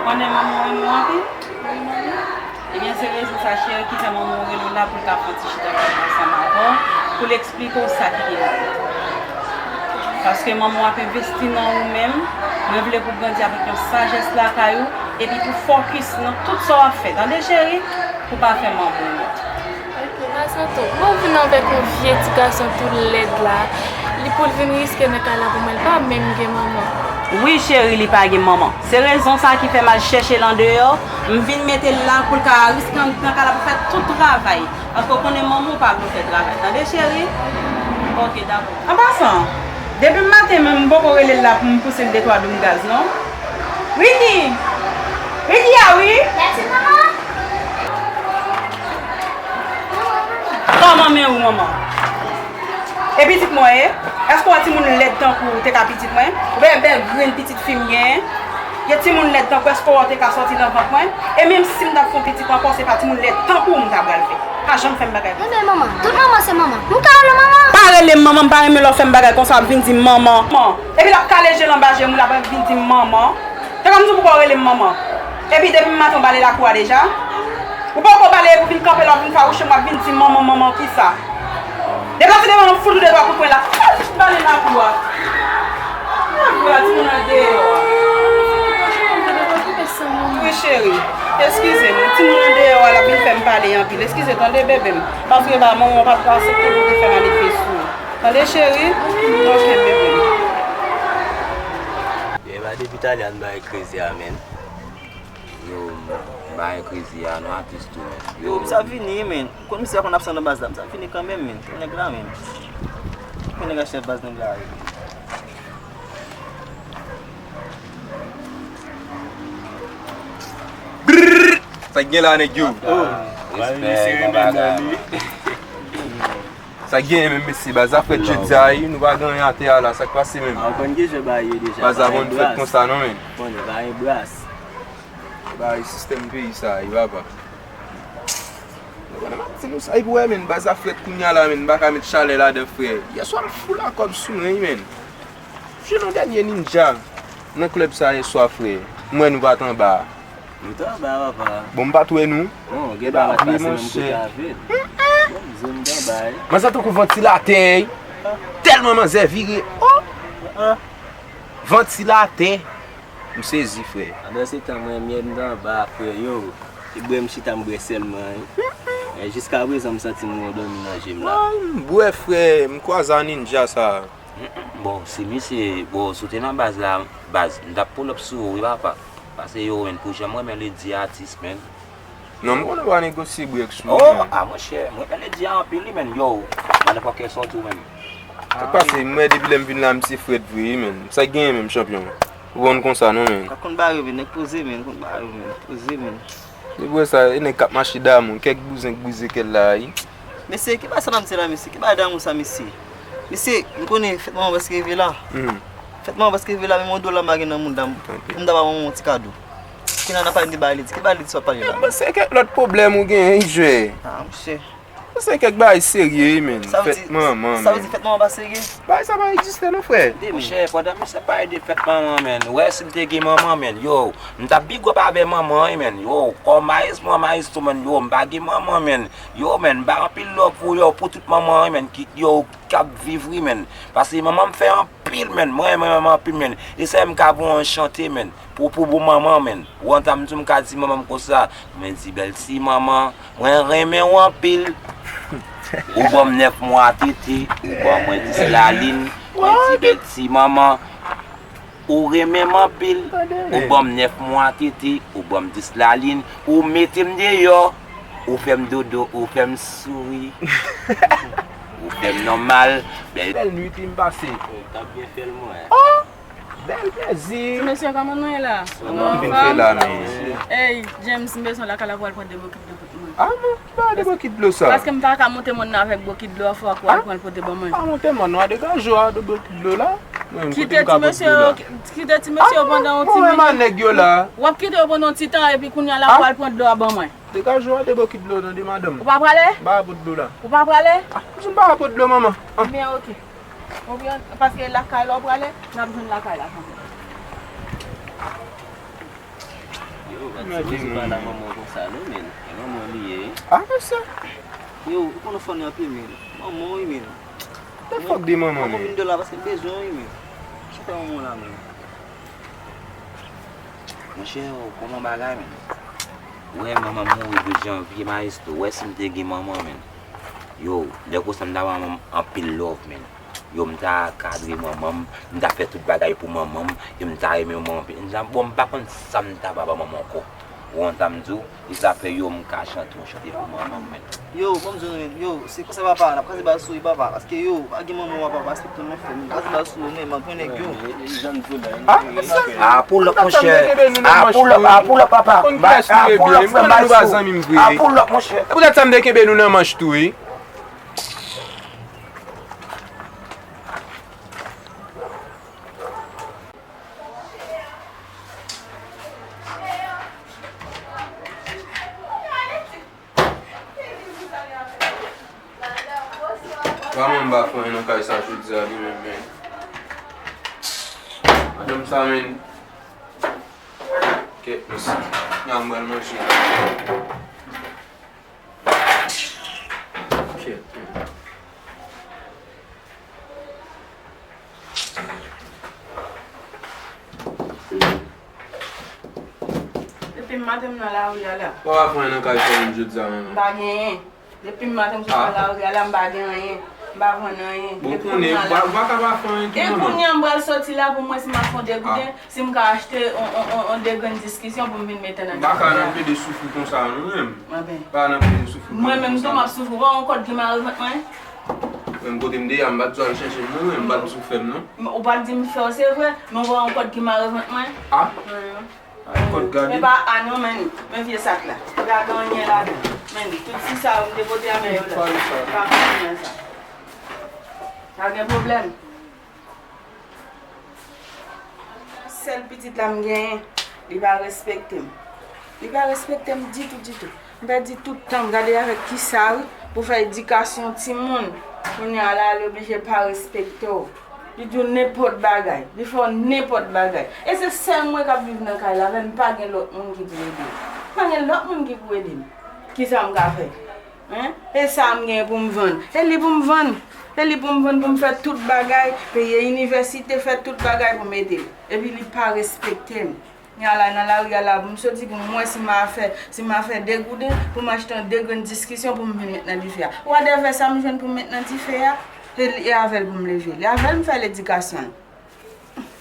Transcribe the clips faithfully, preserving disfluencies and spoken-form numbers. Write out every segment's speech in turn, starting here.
Konnen manman w renmen w anpil? Ebyen, se rezon sa, cheri, ki fè manman w rele w la pou l ka fè yon ti chita pale ansanm avè w, pou l eksplike w sa ki gen nan tèt li. Paske manman w ap envesti nan ou menm, mwen vle pou w grandi avèk yon sajès lakay ou, epi pou fokis nan tout sa w ap fè. Tande, cheri? Pou pa fè manman w wont. Ok, pa santi w. Bon, vin avèk yon vye ti gason tou lèd la. Li pou l vin riske nan kay la pou mwen, li pa menm gen manman. Wi, cheri, li pa gen manman. Se rezon sa ki fè m al chèche l andeyò. M vin mete l la pou l ka riske nan kay la pou fè tout travay. Paske w konnen manman w pa vle w fè travay. Tande, cheri? Ok, dakò. An pasan, depi maten menm, m poko rele l la pou m pouse l de twa doum gaz, non. Ricky! Ricky a wi! Mèsi, manman! Kòman men ou, manman? E pitit mwen ye? Èske w wè timoun lèd tankou w te ka pitit mwen? Ou bèl, bèl grenn pitit fi m genyen? Gen timoun lèd tankou w, èske w wè w te ka sòti nan vant mwen? E menm si m t ap fè yon pitit ankò, se pa timoun lèd tankou w m ta pral fè. Pa janm fè m bagay konsa. Men, men, manman, tout manman se manman. M ka rele w manman? Pa rele m manman, m pa renmen lè w fè m bagay konsa, w ap vin di m manman. Epi l ap kale je l anba je m, wi, l ap vin di m manman. Se kòmsi w poko rele m manman. Epi depi maten w bale lakou a deja. Ou poko bale epi w vin kanpe la, w vin fawouche m, w ap vin di m manman, manman, kisa? Deplase devan m, fout ou de twa kout pwen la. Bale lakou a. Lakou a, timoun nan deyò a. Wi, cheri. Eskize m. Timoun nan deyò a, l ap vin fè m pale anpil. Eskize, tande, bebe m. Paske ba manman w pa t aksepte pou te fè manifestou. Tande, cheri? Ok, bebe m. Eba depi talè a n bay krezi a, men. Yo, bay krezi a, nou atis tou, men. Yo, m sa vini, men. Konn misye konn absan nan baz la. M sa vini kanmenm, men. Pou nèg la, men. Pou nèg la chèf baz nèg la, wi. Brrr! Sa k gen la, nèg yo? Oh, respè, bon bagay. Sa k genyen menm, mesye? Baz la frèt jodi a, wi, nou pa gen anyen atè a la, sa k pase menm? Baz la konn frèt konsa non, men. Bay sistèm peyi sa, wi, papa. Mwen pa di nou sa, wi, pou wè, men, baz la frèt kounye a la, men, m pa ka met chalè ladan, frè. Yèswa m foul a kòb sou mwen, wi, men. Jwe nan dènye ninja nan klèb sa yèswa, frè. M wè nou pa t anba a. Nou t anba, papa. Bon, m pa t wè nou. Non, gen pa t pase menm kote avè l. Bon, m di w m t anba, wi. Manzè tankou vantilatè, wi. Tèlman manzè vire. Oh! Vantilatè. M sezi, frè. Pandan se tan, mwen menm, m t anba, frè, yo. Se bwè m chita, m bwè sèlman, wi. E jiskaprezan, m santi m wè w dòmi nan je m la. Ay, m bwè, frè, m kwaze a ninja sa. Bon, si misye, bon, si w te nan baz la, baz, m t ap pull up sou ou, wi, papa. Paske yo, men, pou jan m renmen Lady atis, men. Non, m konnen w pa negosye bwè ak sou ou, men. Oh, a, monchè, m renmen Lady a anpil, wi, men, yo, motherfucker, sòti w, men. Sa k pase, m wè depi lè m vin la, misye frèt vre, wi, men. Sa k genyen menm, chanpyon? Ou konn konsa, non, men. Ka konn bare, men, nèg poze, men, konn bare, men, poze, men. Depi w wè sa, e nèg k ap mache damou, kèk bouzen k brize kè l la, wi. Mesye, ki bagay sa n ap di la, mesye? Ki bagay damou sa, mesye? Mesye, m konnen fèt manman prèske rive la. Fèt manman prèske rive la, men yon dola m pa gen nan mouda m. Pou m ta ba manman yon ti kado. Kounye a n ap pale de bagay Lady. Ki bagay Lady sa w ap pale la? Mwen se kèk lòt pwoblèm ou genyen, wi, jwè. Ah, monchè. Mwen se kèk bagay serye, wi, men. Fèt manman, men. Sa vle di fèt manman pa serye? Bagay sa pa egziste, non, frè. Monchè, pandan misye ap pale de fèt manman, men. Ou wè, si m te gen manman, men. Yo, m t ap big up avè manman, wi, men. Yo, kòm maestro, maestro, men. Yo, m pa gen manman, men. Yo, men, m bay anpil love pou yo, pou tout manman, wi, men, ki, yo, k ap viv, wi, men. Paske manman m fè anpil, men. Mwen renmen manman anpil, men. E sa m ka voye yon chante, men. Pou, pou, pou manman, men. Ou konprann sa m di w, m ka di manman m konsa. Mwen di, bèl ti manman, mwen renmen w anpil. Ou ban m nèf mwa tete, ou ban mwen dis lalin. Mwen di, bèl ti manman. Ou renmen m anpil. Ou ban m nèf mwa tete, ou ban m dis lalin, ou mete m deyò, ou fè m dodo, ou fè m souri. Ou fè m nòmal. Bèl nwit wi m pase. Ou t ap byen fè l mwen. Oh! Bèl plezi. Ti mesye, kòman nou ye la? Kòman nou vin fè la menm? Ey, James, m bezwen lakay la pou al pran de bokit dlo pou mwen. Ah non, ki bagay de bokit dlo sa? Paske m pa ka monte mòn nan avèk bokit dlo a, fòk ou al pran l pote ban mwen. Pa monte mòn non, a degaje w a de bokit dlo la. Kite ti mesye yo, kite ti mesye yo pandan yon ti minit. Mwen wè nèg yo la. W ap kite yo pandan yon ti tan epi kounye a la pou al pran dlo a ban mwen. Degaje w a de bokit dlo tande madanm. Ou pa prale? M pa pot dlo la. Ou pa prale? Ah, m pa pot dlo manman. Ebyen, oke. Oubyen, paske lakay la w prale, n ap jwenn lakay la kanmenm. Sa di pa la manman konsa non, men. E manman li ye. Ah, men sa. Yo, ou konn fò anpil, men. Manman, wi, men. Te fòk de manman, men. Manman vin de la paske m bezwen, wi, men. Sa fè manman la, men. Monchè, yo, kòman bagay, men? Wè, manman m mouri douz janvye, maestro. Wè, si m te gen manman, men. Yo, lè konsa m ta ba manman m anpil love, men. Yo, m ta kadre manman m, m ta fè tout bagay pou manman m, e m ta renmen manman m anpil. M ta, bon, m pa konn sa m ta ba manman ankò. Ou konprann sa m di w? E sa fè yo, m ka chante yon chante pou manman m, men. Yo, bon, m di w, yo, se konsa papa, n ap kraze bal sou li, papa. Paske yo, pa gen manman, papa, pa respekte non, frè m. Kraze bal sou yo, men, m ap pran nèg yo. Ah, pull up, monchè. Ah, pull up, ah, pull up, papa. Ah, pull up, frè m, bal sou. Ah, pull up, monchè. Poutèt sa m te kenbe nou nan manch tou, wi. Vrèman, m pa fè anyen nan kay sa jodi a, li menm, men. Madanm sa, men. Kèt, mesye. Nan, m pral manje. Kèt, men. Depi maten m nan lari a la. Ou pa fè anyen nan kay sa menm jodi a, manman? M pa gen anyen. Depi maten m sot nan lari a la, m pa gen anyen. M pa vann anyen. Bon, konnen, ou pa, ou pa ka pa fè anyen tou, manman. E kounye a m pral soti la pou m wè si m ap fè yon degouden, si m ka achte on, on, on, on de grenn diskisyon pou m vin mete nan dife a. M pa ka nan plede soufri konsa, non, menm. Anben. Pa nan plede soufri konsa. Mwen menm tou, m ap soufri. Ou pa wè yon kòd ki mare vant mwen? Menm kote m te ye a, m pa t di w al chèche m, non, men m pa t di w fè m, non. Ou pa t di m fè w, se vre, men ou pa wè yon kòd ki mare vant mwen? Ah? Wi. Ay, kòd gade. Men pa a non, men, men vye sak la. Pa gen anyen ladan. Men, tout ti sa yo m te pote a men yo la. Pa gen anyen sa. Pa gen pwoblèm. Sèl pitit la m genyen, li pa respekte m. Li pa respekte m ditou, ditou. M pèdi tout tan m gade avèk kisa, wi, pou fè edikasyon timoun. Kounye a la, li oblije pa respekte w. Li di w nenpòt bagay. Li fè w nenpòt bagay. E se sèl mwen k ap viv nan kay la, avè l, m pa gen lòt moun ki pou ede m. Pa gen lòt moun ki pou ede m. Kisa m ka fè? Hein? E sa m gen pou m vann? E li pou m vann? E li pou m vann pou m fè tout bagay, peye inivèsite, fè tout bagay pou m ede l. Epi li pa respekte m. Kounye a la, nan lari a la, pou m soti, pou m wè si m a fè, si m a fè de gouden, pou m achte yon de grenn diskisyon pou m vin met nan dife a. Wadèvè sa m jwenn pou m met nan dife a, e, e avè l pou m leve l. E avè l m fè ledikasyon l.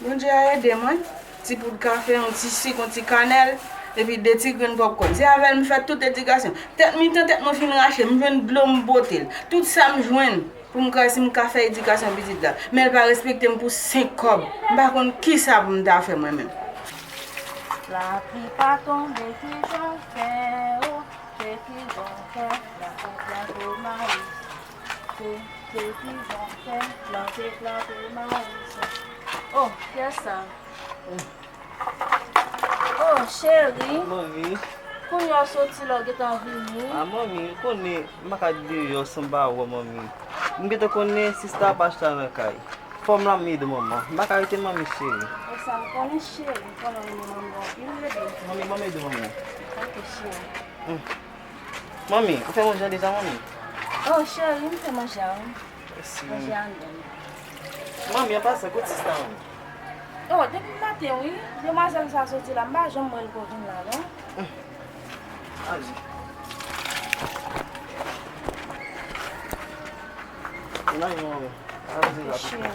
Bondye a ede mwen. Ti poud kafe, yon ti sik, yon ti kanèl, epi de ti grenn pòpkòn. Se avè l m fè tout edikasyon. Tèt mitan, tèt mwen fin rache, m jwenn dlo, m bwote l. Tout sa m jwenn. Pou m ka, si m ka fè edikasyon pitit la. Men l pa respekte m pou senk kòb. M pa konn kisa pou m ta fè mwen menm. Lapli pa tonbe, kijan fè, o, se kijan fè, la plante mayi. Se, se kijan fè, plante, plante mayi. O, kiyès sa? O, cheri. Manmi. Kounye a w soti la, w gentan vini. A, manmi, ou konnen, m pa ka deyò san m pa wè manmi. M gentan konnen sista pa chita nan kay. Fò m la m ede manman. M pa ka rete manmi, cheri. E sa m konnen, cheri. M konnen w renmen manmi anpil, bebe. Manmi, ban m ede manman. Ok, cheri. Hmm. Manmi, ou fè manje a deja, manmi? O, cheri, m fè manje a, wi. Mèsi, manmi. Manje a anndan. Manmi, an pasan, kot sista, manmi? O, depi maten, wi. Demwazèl sa soti la, m pa janm wè l ko vin la, non. Hmm. Ann ale. Ann ale, manmi. Ann ale, cheri.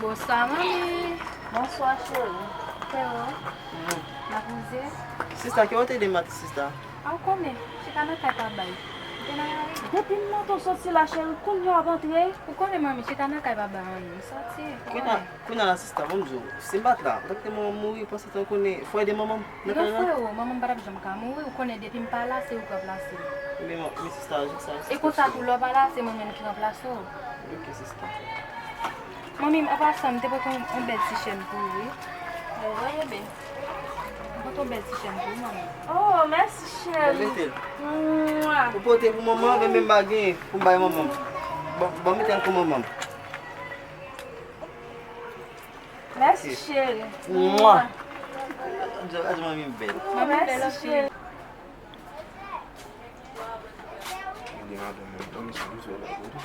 Bonswa, manmi. Bonswa, cheri. Frero. Hmm. N ap mize. Sista, ki w te de maten, sista? A, ou konnen, chita nan kay pa bay. Ou te nan lari. Depi m maten w soti la, cheri, kounye a w ap antre. Ou konnen, manmi, chita nan kay pa bay anyen. M soti, ou konnen. Kounye a la, sista, ban m di w, si m pa t la, m ta kite manman m mouri, panse tan konnen, fò ede manman m nan kay la. Non, frero, manman m pa t ap janm ka mouri, ou konnen, depi m pa la, se ou k ranplase m. Men, men sista, jan sa, e konsa tou, lè w pa la, se mwen menm ki ranplase w. Ok, sista. Manmi, an pasan, m te pote yon, yon bèl ti chèn pou ou, wi. Mwen, bebe. M pote yon bèl ti chèn pou ou, manmi. Oh, mèsi, cheri. Mwen mete l. Mwa. Ou pote pou manman, men m pa gen pou m bay manman m. Bon, bon, mete l pou manman m. Mèsi, cheri. Mwa. Sa di manmi m bèl. Manmi bèl anpil. Gen madanm mwen, tann sa m sou la kote.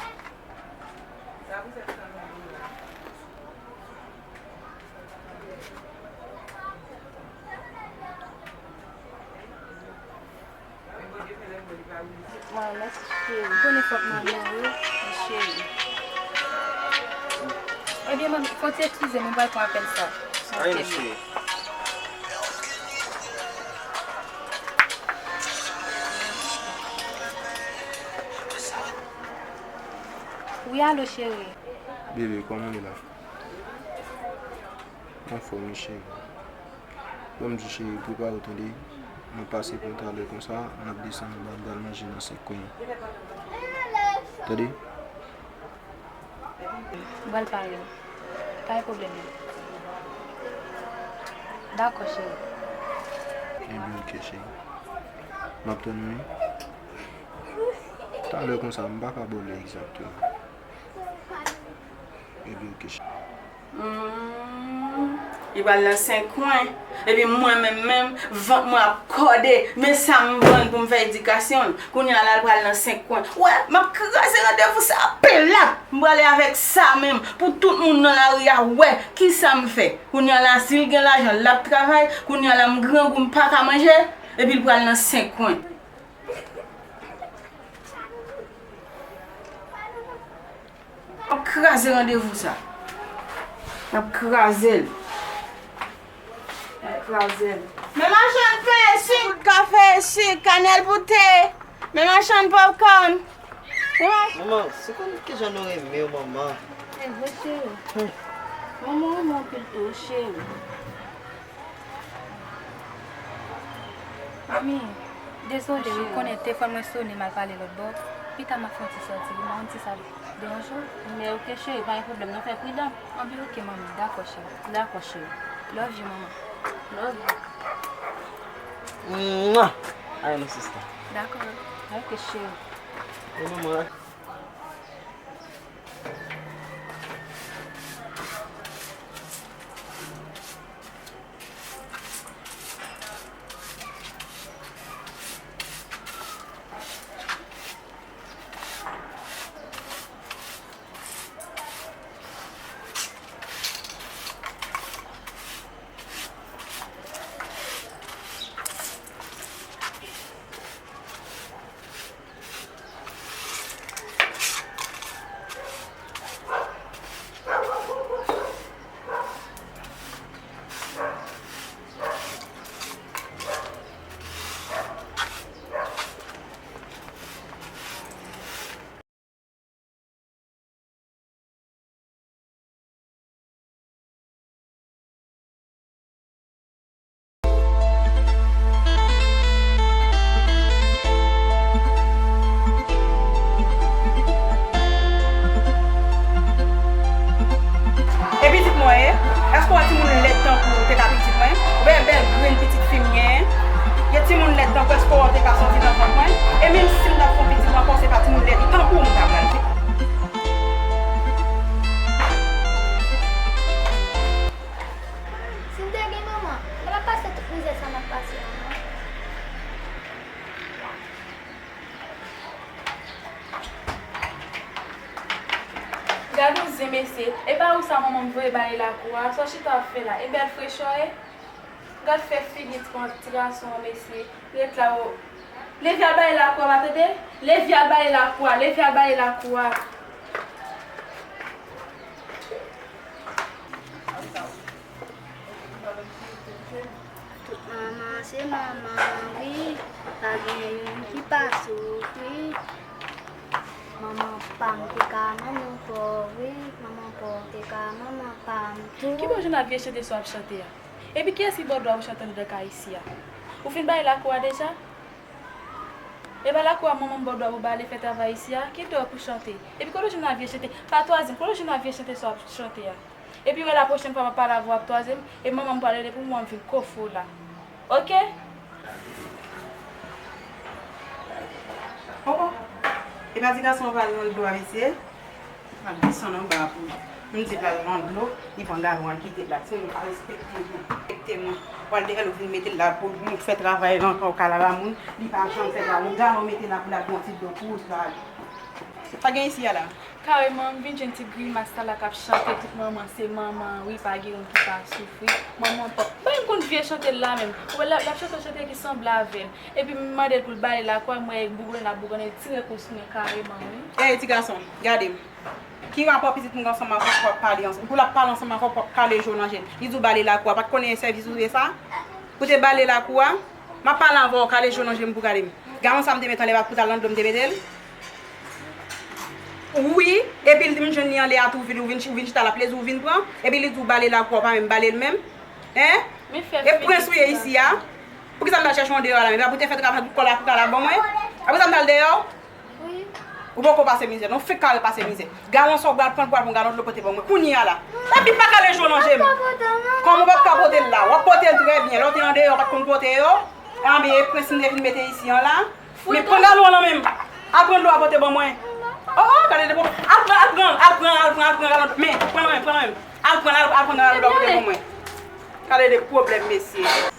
Mwen, mèsi, cheri. Konnen fòk manman, wi, cheri. Ebyen, manmi, fò w ti eskize m, mwen pral pran apèl sa. Ayen, cheri. Wi, alo, cheri. Bebe, kòman w ye la? Anfòm, wi, cheri. Ban m di cheri, prepare w tande. M ap pase pran talè konsa, n ap desann anba, n pral manje nan senk kwen. Tande? M pral pare. Pa gen pwoblèm non. Dakò, cheri. Ebyen, oke, cheri. M ap tann ou, wi. Talè konsa, m pa ka ba w lè egzakteman. Ebyen, oke, cheri. Hmm, li pral nan senk kwen. Epi mwen menm menm, vant mwen ap kòde. Men sa m vann pou m fè edikasyon l. Kounye a la, l pral nan senk kwen. Wè, m ap kraze randevou sa plat. M prale avèk sa menm. Pou tout moun nan lari a wè kisa m fè. Kounye a la, si l gen lajan, l ap travay. Kounye a la, m grangou, m pa ka manje. Epi l pral nan senk kwen. M ap kraze randevou sa. M ap kraze l. M ap kraze l. Men machann pen, sik, kafe, sik, kanèl pou te. Men machann popcorn. Men mach- Manman, se konn kijan nou renmen w, manman. Se vre, cheri. Hmm. Manman renmen w anpil tou, cheri. Manmi, dezole, wi, ou konnen telefòn mwen sonnen, m al pale lòt bò. Pita m ap fè yon ti sòti, wi, m pa konn si sa deranje w. Men oke, cheri, pa gen pwoblèm, nou fè pridan. Anben, oke, manmi, dakò, cheri. Dakò, cheri. Love you, manman. Love you. Mwah! I love you, sister. Dakò. Oke, cheri. E manman. E pitit mwen ye? Èske w wè timoun lèd tankou w te ka pitit mwen? Ou wè bèl grenn pitit fi m genyen? Gen timoun lèd tankou w, èske w wè w te ka sòti nan vant mwen? E menm si m t ap fè yon pitit ankò, se pa timoun lèd tankou w m ta pral fè. Si m te gen manman, m pa t ap pase tout mizè sa m ap pase an non. Gad yon zen mesye, e pa ou sa manman m voye bale lakou a, sa w chita w ap fè la, e bèl frechè w ye? Gad fè figi ti gason an mesye, ret la o. Leve al bale lakou a, w a tande? Leve al bale lakou a, leve al bale lakou a. Tout manman se manman, wi. Pa gen youn ki pa soufri. Manman pa m te ka manman pa w, wi. Manman pa w te ka manman pa m tou. Ki bò w jwenn ak vye chante sa w ap chante a? Epi kiyès ki ba w dwa pou chante anndan kay isi a? Ou fin bale lakou a deja? E pa lakou a manman m ba w dwa pou bale fè travay isi a? Ki dwa pou chante? Epi kote w jwenn ak vye chante? Pa twazyèm, kote w jwenn ak vye chante sa w ap chante a? Epi wè la pwochèn fwa m ap pale avè w ap twazyèm, e manman m pral rele pou mwen, m vin kofe w la. Oke? Oh, oh. E pa ti gason an pral nan dlo a mesye? M ap desann anba a pou ou. M di l al nan dlo, li pran galon an, li kite l la. Se moun pa respekte m, respekte mwen. W al deyò l, ou vin mete l la pou nou fè travay la ankò, ou ka lava moun, li pa janm fè travay. Yon galon mete la pou l al pran ti dlo pou ou travay. Sa gen isi a la? Kareman, m vin jwenn ti grimas sa la k ap chante tout manman, se manman an wi, pa gen youn ki pa soufri. Manman pa, bay m konn vye chante l la menm. Ou wè l ap, l ap chante yon chante ki sanble avè l. Epi m mande l pou l bale lakou a, m wè l bougonnen, l ap bougonnen, l tire kou sou mwen kareman wi. Ey, ti gason, gade m. Ki rapò pitit m gen ansanm avè w pou w ap pale ansanm, pou l ap pale ansanm avè w pou w ap kale je w nan je m? Li di w bale lakou a, pa t konnen e sèvis ou ye sa? Pou te bale lakou a? M ap pale avè w, kale je w nan je m pou w gade m. Galon sa m te met anlè a pou w t al nan dlo m te mete l? Wi, epi l di m jwenn li anlè a tou, ou vin, ou vin chita la, plezi w vin pran, epi li di w bale lakou a, w pa menm bale l menm. Hein? E prens ou ye isi a? Poukisa m t al chèche w andeyò a la menm? E pa pou te fè travay pou kò la pou w ka la ban mwen? Apre sa m t al deyò? Ou poko pase mizè, non, fenk kare pase mizè. Galon sa w pral pran, pral pran galon dlo pote ban mwen. Kounye a la. Epi pa kale je w nan je m. Kòman w p ap ka pote l la? W ap pote l trè byen. Lè w te andeyò, w pa t konn pote yo. Anben, e prens m te vin mete isi an la. Men pran galon an nan men m. Al pran dlo a pote ban mwen. Oh, oh, gade de pwoblèm. Al pran, al pran, al pran, al pran, al pran galon. Men, pran nan men m, pran nan men m. Al pran, al, al pran galon dlo a pote ban mwen. Gade de pwoblèm, mesye.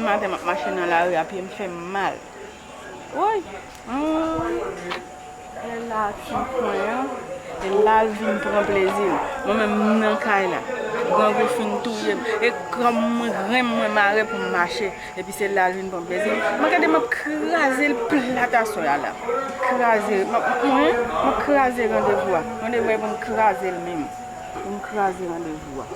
Maten m ap mache nan lari a, pye m fè m mal. Woy! Lè l la ti kwen an, e la l vin pran plezi l. Mwen menm, m nan kay la. Grangou fin touye m. E kòm mwen, grenn mwen mare pou m mache. Epi se la l vin pran plezi l. Mwen gade m ap kraze l plat aswè a la. Kraze, m ap, mwen, m ap kraze randevou a. Randevou a pou m kraze l menm. Pou m kraze randevou a.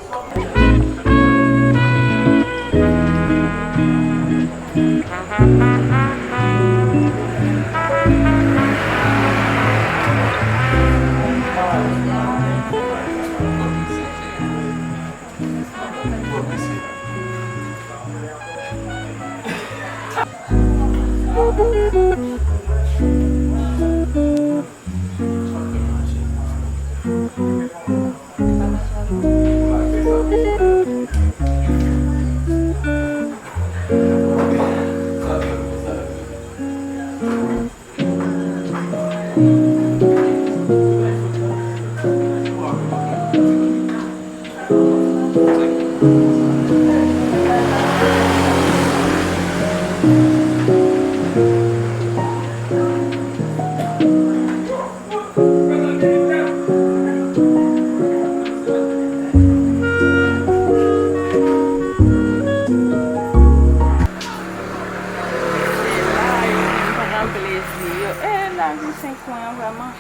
Se la yo vin pran plezi yo. E lavi se kwen an vrèman.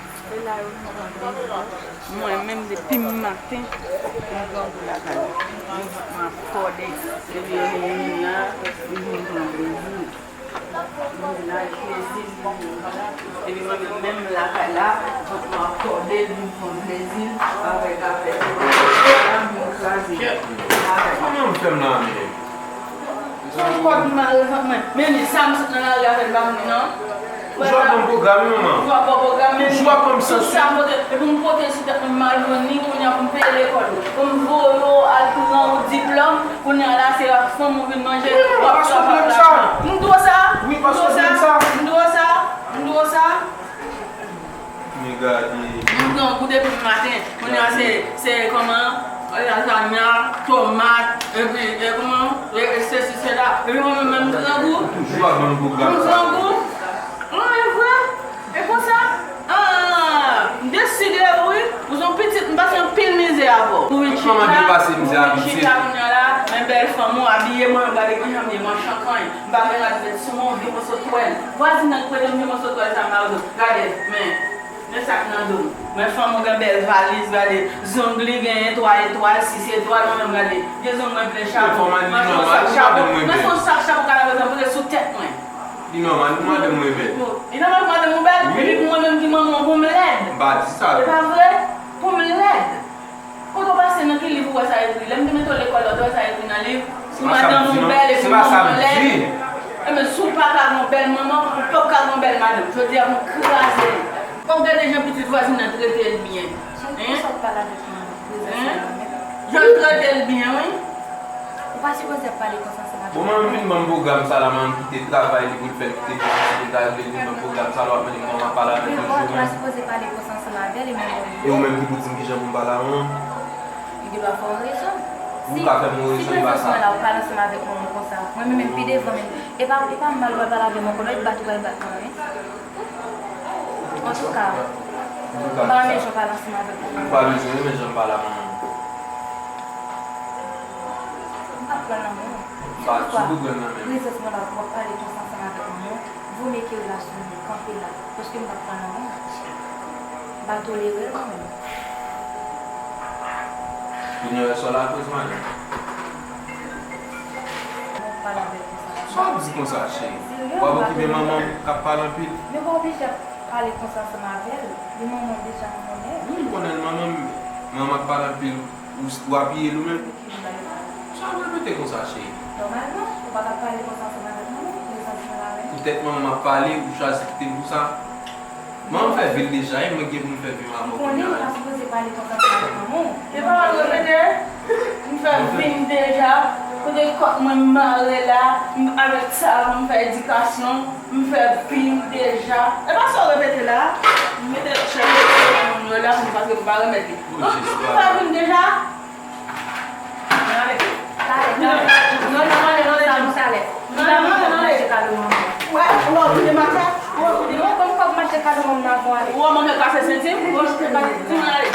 Mwen menm depi maten, m grangou lakay la. Mwen ap kòde, depi lè m vin la, m vin pran plezi. M vin al plezi, m vin pran plezi. Epi mwen menm, menm lakay la, vant mwen ap kòde, m vin pran plezi avèk afè. M vin kraze. Kòman m fè m la menm? Son kòd m mare vant mwen. Men ni sa m sot nan lari avè l pa mouri non. Toujou ap ban m pwogram wi manman. Toujou ap ban pwogram men. Toujou ap ban m santi. Tout sa m pote, epi m pote sou tèt mwen m al jwenn li kounye a pou m peye lekòl ou. Pou m voye w al pran ou diplòm, kounye a la se ak fanm ou vin manje. Wi manman, pa sou plen m sa. M di w sa. Wi, pa sou plen m sa. M di w sa. M di w sa. Men gade. M grangou depi maten. Kounye a se, se kòman, lazanya, tomat, epi, e kòman, e, e sesi, sela. Epi mwen menm, menm grangou. Ou toujou ap ban m pwogram sa. M grangou. Mwen menm vre. E konsa? Ah, m deside wi. Ou se yon pitit, m pase anpil mizè avè w. Ou vin chita, ou vin chita kounye a la, men bèl fanm ou abiye mwen, gade kijan m ye, mwen chankanyen. M pa gen rad met sou mwen, ou vin konsa twèl. Vwazin nan ki prete m vin konsa twèl sa m ba w. Gade, men, men sa k nan do m. Men fanm ou gen bèl valiz, gade, zong li genyen twa etwal, sis etwal, mwen menm gade, gen zong mwen plen chabon. Mwen se yon sak chabon, mwen se yon sak chabon ka lave zan pote sou tèt mwen. Li nòmal pou madanm mwen bèl. Li nòmal pou madanm ou bèl? Wi. Epi pou mwen menm ki manman w, pou m lèd. M pa di sa. Se pa vre? Pou m lèd. Kote w pase, nan ki liv ou wè sa ekri? Lè m te mete w lekòl la, ou te wè sa ekri nan liv? Si madanm ou bèl epi manman w lèd. Enben, si w pa ka gen yon bèl manman, ou p ap ka gen yon bèl madanm. Jodi a, pou m kraze l. Fò w gade jan pitit vwazin nan trete l byen. Cheri, poukisa w pale avèk mwen prezans la menm? Jan l trete l byen, wi. Ou pa sipoze ap pale konsa ansanm avèk mwen. Bon, manman vin ban m pwogram sa la, manman kite travay li pou l fè, kite pitit li ta vle vin ban m pwogram sa la, w ap mande m kòman m ap pale avèk li. Men ou pa sipoze pale konsa ansanm avè l, e mwen menm. E ou menm ki pou di m kijan pou m pale a manman m? Li gen dwa fè w rezon. Ou ka fè m yon rezon, e pa sa. Si prezans mwen la, ou pale ansanm avèk manman w konsa. Mwen menm, menm pi devan menm. E pa, e pa mal w al pale avè m ankò, non, e bat ou pral bat mwen, wi. Antouka, m pa renmen jan w pale ansanm avèk manman m. Ou pa bezwen renmen jan m pale a manman m. M p ap pran nan men w. Ou pa ditou pran nan men m. Prezans mwen la pou w ap pale konsa ansanm avèk manman w, vomye ke relasyon nou kanpe la, paske m p ap pran nan men w. M pa tolere l mwen menm. Kounye a, sa w la koz, madanm? Mwen pale avè l konsa. Sa w ap di konsa, cheri? W ap okipe manman m k ap pale anpil? Men w pa oblije ap pale konsa ansanm avè l. Li manman w deja, m konnen. Wi, m konnen l manman m. Manman k pale anpil, ou, ou apiye l ou menm? Sa w ap repete konsa, cheri? Nòmalman, ou pa t ap pale konsa ansanm avèk manman w, prezans mwen la menm. Poutèt manman m ap pale, ou chwazi kite m pou sa? Manman m fè vil deja, e mwen gen pou m fè vi m avè w kounye a. M konnen ou pa sipoze pale konsa ansanm avèk manman w. Se pa mal repete. M fè vi m deja. Kote kòk mwen m mare la, m avèk sa m fè edikasyon, m fè vi m deja. E pa sa w repete la. M mete chèf moun yo la pou m, paske m pa renmen vi. M fè vi m deja. Talè, talè. Non, non, non, non, non. Sa nou talè. Non, non, non, non, non. Mache kado manman. Wè, ou wè, ou vin mache. Ou wè, ou vin. Non, ban m kòb mache kado manman nan pou ale. Ou wè, manman kase senti m. Ou wè, ou vin ale.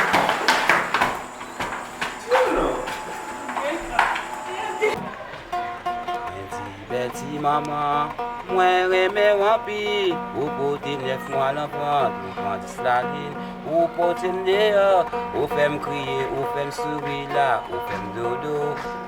Bèti, bèti manman, mwen renmen w anpil. Ou pote m nèf mwa nan vant, ou pran dis lalin. Ou pote m deyò, ou fè m kriye, ou fè m souri la, ou fè m dodo.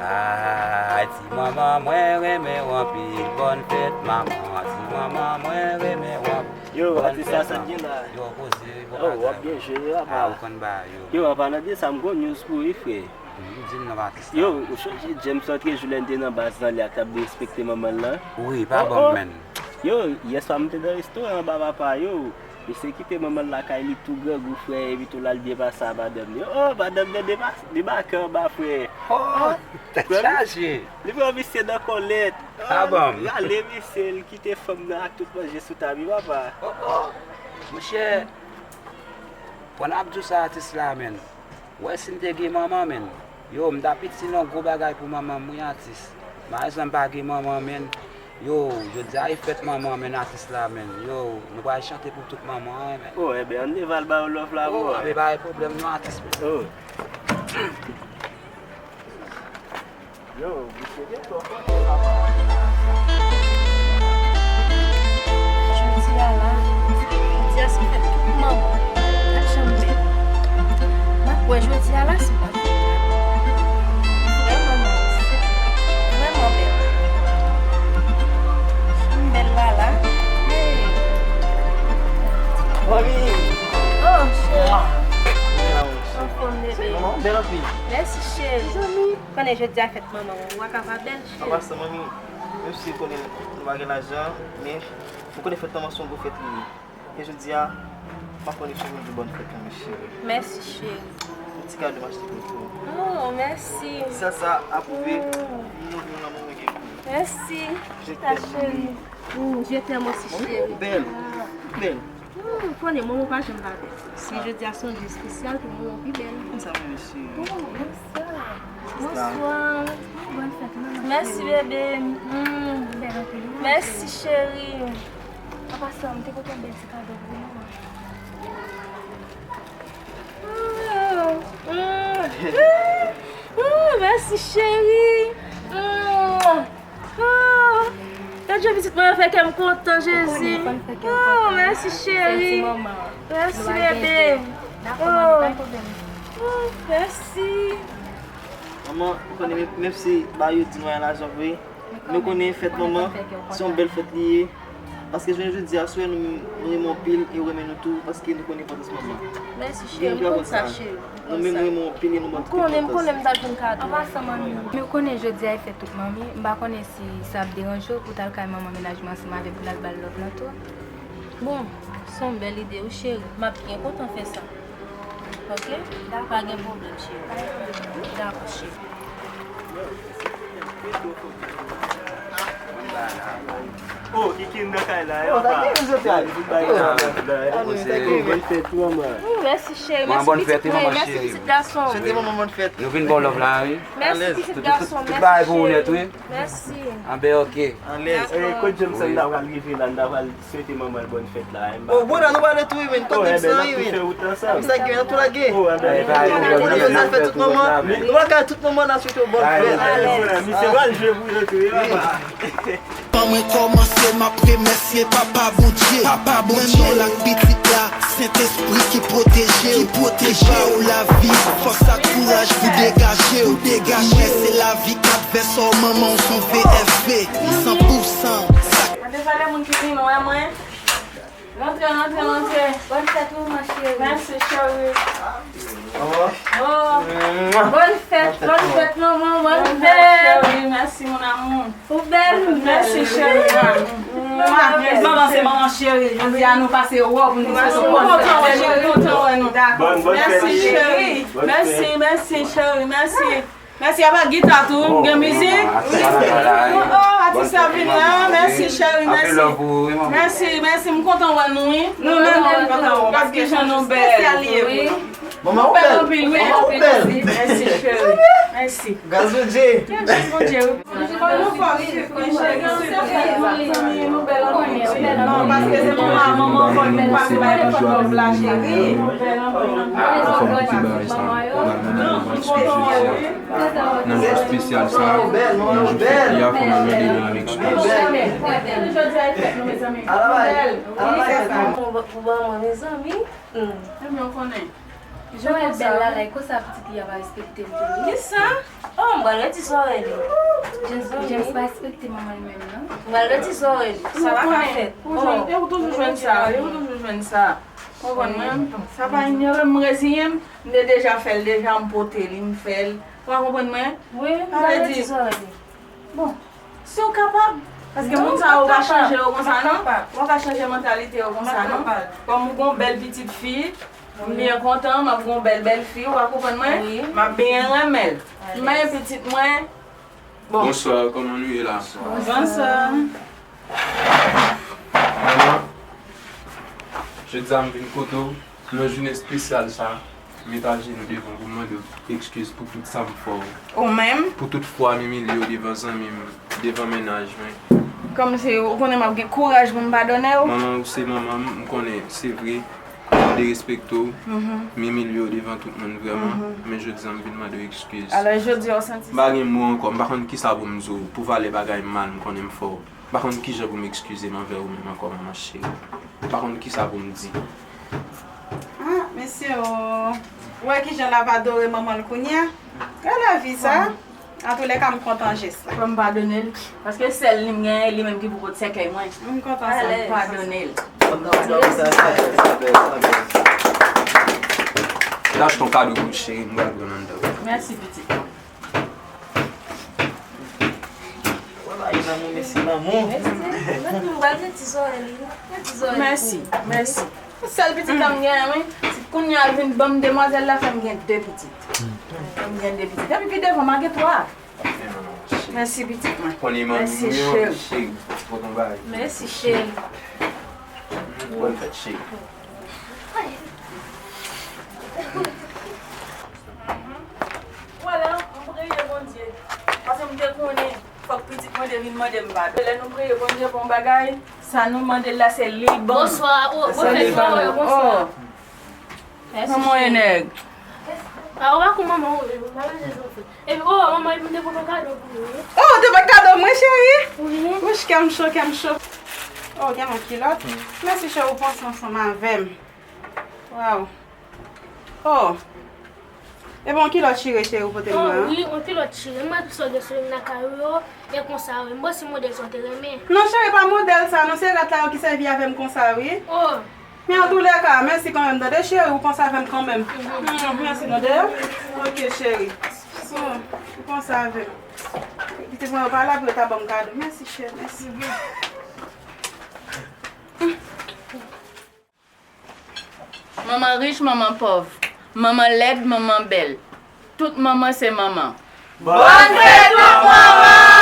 Ay, ti manman, mwen renmen w anpil. Bòn fèt, manman, ti manman, mwen renmen w anpil. Yo, atis la, sa k gen la? Yo, poze, bon bagay. Oh, w ap byen jwe, yo, apa. Ah, ou konn bagay yo. Yo, an palan de sa, m gon news pou ou wi, frè. Di m non, atis la. Yo, ou sonje James André jou lè n te nan baz lan, li ak t ap derespekte manman l lan? Wi, pa bon, menn. Yo, yè swa m te nan restoran anba, papa, yo. Misye kite manman l lakay li tou grangou, frè, epi tou l al byen pase a madanm li. Oh, madanm nan deba-, debake anba, frè. Oh, tèt chaje. Li pran misye nan kòlèt. Ah, bon. Rale misye, l kite fanm nan ak tout manje sou tab, wi, papa. Oh, oh. Monchè, pandan ap di w sa, atis la, menn. Ou wè si m te gen manman, menn. Yo, m t ap itil yon gwo bagay pou manman m, wi, atis. Malezman, m pa gen manman, menn. Yo, jodi a e fèt manman, menn, atis la, menn. Yo, nou pral chante pou tout manman, wi, menn. Oh, enben, ann leve al ba yo love la, bro. Oh, enben, pa gen pwoblèm, non, atis, menn. Oh. Yo, misye gen twòp fòs, papa. Jodi a la, jodi a se fèt tout manman. Konnen jodi a fèt manman w, ou pa ka pa bèl, cheri. An pasan, manmi, menm si ou konnen nou pa gen lajan, men ou konnen fèt manman se yon gwo fèt li ye. E jodi a, m ap konnen si w vin di bòn fèt lan, men cheri. Mèsi, cheri. Yon ti kado m achte pou ou. Oh, mèsi. Ti sèl sa a pwouve, mm, m renmen lanmou mwen gen pou ou. Mèsi. Je t'aime, cheri. Mm, je t'aime aussi, cheri. Ou bèl. Ou bèl. Hmm, konnen manman pa janm pa bèl. Men jodi a se yon jou espesyal pou manman pi bèl. Konsa mwen, cheri. Oh, bonsoir. Bonsoir. Bòn fèt, manman. Mèsi, bebe. Hmm. Ou bèl anpil, wi, manman. Mèsi, cheri. An pasan, m te pote yon bèl ti kado pou manman. Hmm, hmm, hmm, mèsi, cheri. Hmm. Oh, gad jan pitit mwen fè kè m kontan, Jezi. Oh, mèsi, cheri. Mèsi, bebe. Oh, oh, mèsi. Manman, ou konnen, menm, menm si ba yo di nou pa gen lajan vre, nou konnen fèt manman se yon bèl fèt li ye. Paske jounen jodi a, si w wè nou, nou renmen w anpil e w renmen nou tou, paske nou konnen enpòtans manman. Mèsi, cheri. M konn sa, cheri. Nou menm, nou renmen w anpil e nou ban tout enpòtans. M konnen, m konnen m t ap jwenn kado. An pasan, manmi. Men w konnen jodi a e fèt tout manmi. M pa konnen si sa ap deranje w pou w t al kay manman mennaj mwen ansanm avè m pou n al ba l love lan tou. Bon, se yon bèl ide wi, cheri. M ap byen kontan fè sa. Ok? Pa gen pwoblèm, cheri. Dakò, cheri. Oh, Kiki nan kay la, yo. Oh, sa ki vin soti a? Vin bay la, la, la. Oh, bòn fèt tou, manman. Mm, mèsi, cheri. Mèsi, pitit mwen. Mèsi, pitit gason. Swete manman bòn fèt. Nou vin ba w love la, wi. Mèsi, pitit gason. Tout bagay pou ou nèt, wi. Mèsi. Anben, ok. Alèz. Dakò. Eh, kot James, n ta pral rive la, n ta pral swete manman l bòn fèt la, eh, m pa... Oh, bon, la, nou pale tou, wi, men, kote m sa, wi, men. Sa ki gen tou lage. Oh, anben. Kote sa fè tout manman. Nou pral kay tout manman, n a swete w bòn fèt. Alèz. Misye pral jwe pou yo tou, wi, papa. Anvan mwen kòmanse, m ap remèsye Papa Bondye. Papa Bondye. Nan non l ak Pitit la, Sentespri ki pwoteje w. Ki pwoteje w. Ki ba w lavi, fòs ak kouraj pou degaje w. Pou degaje w. Mwen se lavi k ap vèse w, manman w se yon V F V. San pou san. Sa k... Gade valè moun ki vin wè mwen. Rantre, rantre, rantre. Bòn fèt, manman cheri. Mèsi, cheri. Oh. Bòn fèt, bòn fèt, manman, bòn fèt. Cheri, mèsi, mon amour. Ou bèl, ou bèl. Mèsi, cheri. Manman, se manman cheri. Jodi a nou pase wòb, nou pase wòb. Kontan wè, cheri, kontan wè nou. Mèsi, cheri. Mèsi, mèsi, cheri, mèsi. Mèsi, apa gita tou, gen mizik? Oh, oh, atis la vin la, mèsi cheri, mèsi. Mèsi, mèsi, m kontan wè nou, wi. Nou menm, nou kontan wè nou, paske jan nou bèl. Manman, ou bèl. Manman, ou bèl. Mèsi, cheri. Mèsi. Gaz Bondye. Gaz Bondye, wi. Nou fò, wi, cheri. Non, paske se manman, manman fò nou pase bay lòt lòv la, cheri. Nan jou espesyal sa, nan jou fèt li a, fò mwen mande nou avèk sipòtè. Pou ban mwen, mezanmi. Jan w bèl la, like, konsa pitit li a pa respekte m tou. Kisa? Oh, m pral retire sa w rele. James, James pa respekte manman l menm, non. M pral retire sa w rele. Sa pa ka fèt. Ou jwenn, e ou toujou jwenn sa, e ou toujou jwenn sa. Konprann mwen? Sa pa yon erè, m reziyen m. M te deja fè l deja, m pote li, m fè l. Ou pa konprann mwen? Wi, m ta redi sa w di. Bon, si w kapab, paske moun sa yo pa chanje yo konsa, non? Ou pa ka chanje mantalite yo konsa, non? Kòm ou gon bèl pitit fi, m byen kontan, m ap gon bèl bèl fi, ou pa konprann mwen? M ap byen renmen l. M renmen pitit mwen. Bon. Bonswa, kòman nou ye la? Bonswa. Manman, jodi a m vin kote w, nan jounen espesyal sa, m met ajenou devan w pou m mande w ekskiz pou tout sa m fè w. Ou menm? Pou tout fwa m imilye w devan zanmi m, devan mennaj mwen. Kòmsi ou konnen m ap gen kouraj pou m padone w? Manman, ou se manman m, m konnen, se vre. M derespekte w, m imilye w devan tout moun vrèman, men jodi a m vin mande w ekskiz. Alò, jodi a w santi sa? M pa gen mo ankò, m pa konn kisa pou m di w, pou valè bagay mal m konnen m fè w. M pa konn kijan pou m ekskize m anvè ou menm ankò, manman cheri. M pa konn kisa pou m di. Ah, mesye o. Ou wè kijan l ap adore manman l kounye a? Gad lavi sa. Antoulèka, m kontan jès la. Fò m padone l, paske sèl li m genyen, li menm ki pou pot sèkèy mwen. M kontan sa. Fò m padone l. N achte yon kado pou l, cheri, m pral pran anndan. Mèsi, pitit mwen. Ay, lanmou, mesye, lanmou. Mèsi, mèsi, mwen pral gen ti zòrèy li. Gen ti zòrèy. Mèsi, mèsi. Sèl pitit la m genyen, wi. Si kounye a l vin ban m demwazèl la, fè m gen de pitit. Fè m gen de pitit. Epi pi devan, m a gen twa. Mèsi, pitit mwen. Mèsi, cheri. Mèsi, cheri. Bòn fèt, cheri. Vwala, m priye Bondye. Paske m te konnen fòk pitit mwen te vin mande m padon. Lè nou priye Bondye pou yon bagay, sa nou mande l la, se li ban nou. Bonswa, oh, se li ban nou. Oh. Kòman w ye, nèg? Ah, ou pa kou manman ou menm, ou pa bezwen zanfan. Epi, oh, manman, epi m te pote kado pou ou, wi. Oh, ou te pote kado mwen, cheri? Wi. Wouch, kè m cho, kè m cho. Oh, gen yon kilòt. Mèsi, cheri, ou panse ansanm avè m. Waw. Oh. Epi yon kilòt chire, cheri, ou pote m nan? Oh, wi, yon kilòt chire. Mwen tou sa gen sou m lakay ou yo, e konsa, wi. M panse modèl sa w te renmen. Non, cheri, pa modèl sa, non, se rat la yo ki sèvi avè m konsa, wi. Oh. Men antoulèka, mèsi kanmenm, tande, cheri, ou panse avè m kanmenm. Mm, mèsi, tande. Ok, cheri. Oh, ou panse avè m. Pitit mwen yo pa la pou yo ta ban m kado. Mèsi, cheri, mèsi. Manman rich, manman pòv, manman lèd, manman bèl, tout manman se manman. Bòn fèt pou manman!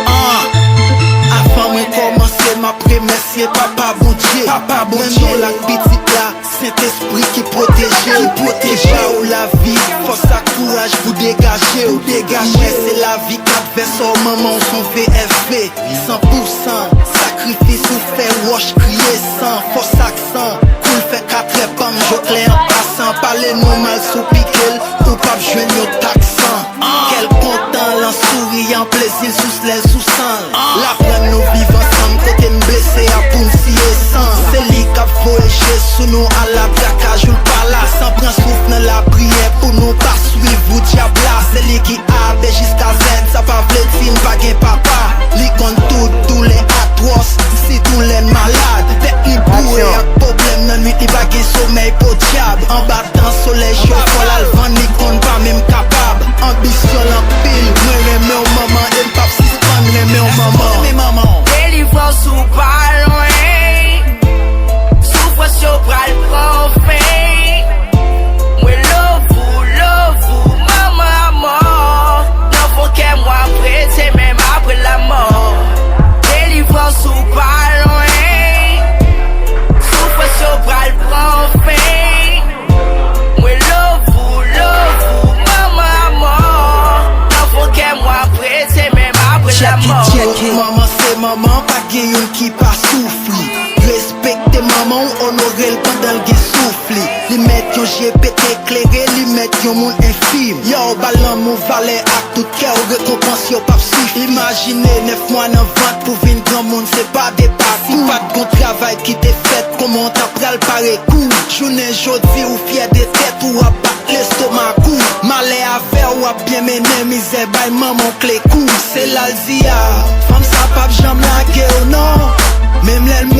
Ah, avan mwen kòmanse, m ap remèsye Papa Bondye. Papa Bondye. Nan non l ak Pitit la, Sentespri ki pwoteje, ki pwoteje w lavi, fòs ak kouraj pou degaje w. Degaje. Mwen se lavi k ap vèse w, manman w se yon V F V. San pou san, sakrifis ou fè, wòch kriye san, fòs ak san, koul fè katrè panm, jòklè an pasan, pale nou mal si w pike l, ou p ap jwenn yon taksan. Kè l kontan, l an souri, an plezi, l sous lè l sou san l. L aprann nou viv ansanm, kote n blese a pou n siye san. Se li k ap voye je sou nou, ala traka jou l pa la. San pran souf nan lapriyè pou nou pa swiv wout dyab la. Se li ki A, B jiska Z, sa pa vle di n pa gen papa. Li konn tout doulè atwòs, sitou lè n malad. Tèt li boure ak pwoblèm nan nwit, li pa gen somèy, podyab. Anba tan solèy cho fò l al vann, li konn pa menm kapab. Anbisyon l anpil, mwen renmen w manman, e m p ap sispann renmen w manman. Delivrans ou pa lwen, soufrans yo pral pran fen. Mwen love ou, love ou, manman amò. Nan fon kè mwen, apre se menm apre lanmò. Delivrans ou pa lwen, soufrans yo pral pran fen. Mwen love ou, love ou, manman amò. Nan fon kè mwen, apre se menm apre lanmò. Check it, check it. Manman se manman, pa gen youn ki pa soufri. Respekte manman w, onore l pandan l gen souf li. Li mèt yon je pete klere, li mèt yon moun enfim. Yo, ba l lanmou valè ak tout kè w, rekonpans yo p ap swiv. Imajine nèf mwa nan vant pou vin granmoun, se pa de pakou. Si pa t gon travay ki te fèt, kòman w ta pral pare kou? Jounen jodi, ou fyè de tèt ou, w ap bat lestomak ou. Malè avè w, w ap byen mennen, mizè bay manman w kle kou. Se la l di a, fanm sa p ap janm lage w non. Menm lè l